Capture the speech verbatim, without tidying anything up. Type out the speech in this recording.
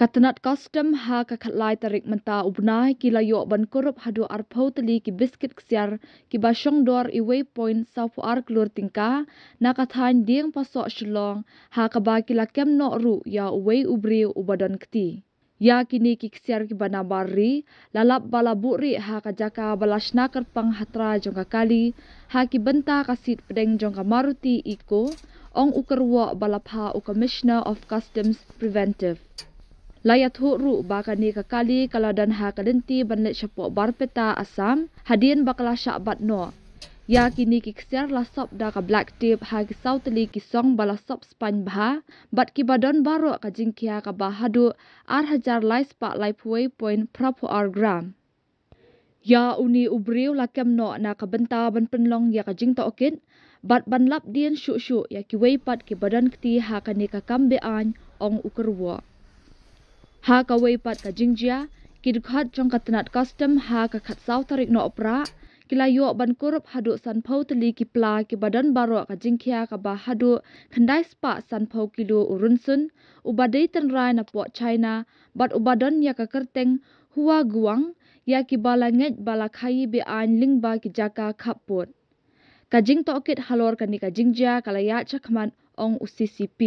Ka tnat Custom ha ka khatlai tarik mynta u bnai ki la ïoh ban kurup haduh arphew tylli ki biskit ksiar kiba shongdor uwei point saw phew ar klur tyngka na ka thaiñ Diengpasoh Shillong, ha kaba ki la kem noh ruh ïa uwei u briew uba don kti. Ïa kine ki ksiar kiba nabar ri la lap ba la buhrieh ha ka jaka ba la shna kyrpang ha trai jong ka kali ha ki bynta ka seat pdeng jong ka Maruti Eeco, ong u kyrwoh ba la phah u Commissioner of Customs Preventive. La ïathuh ruh ba kane ka kali ka la don ha ka lynti ban leit shapoh Barpeta, Assam, hadien ba ka la shah bat noh. Ïa kine ki ksiar la sop da ka black tape ha ki saw tylli ki song ba la sop spaiñ bha bad kiba don baroh ka jingkhia kaba haduh ar hajar lai spah laiphew point phra phew ar gram. Ïa une u briew la kem noh na ka bynta ban pynlong ïa ka jingtohkit bad ban lap dien shuh shuh ïa kiwei pat kiba don kti ha kane ka kam be-aiñ, ong u kyrwoh. Ha kawei pat ka jingjia, ki dkhot jong ka tnat Custom ha ka khatsaw tarik Nohprah ki la ïoh ban kurup haduh sanphew tylli ki pla kiba don baroh ka jingkhia kaba haduh khyndai spah sanphew kilo u rynsun uba dei tynrai napoh China bad uba don ïa ka kyrteng Huaguang, ïa kiba la ngeit ba la khaïi be-aiñ lyngba ki jaka khappud. Ka jingtohkit halor kane ka jingjia ka la ïaid shakhmat, ong u C C P.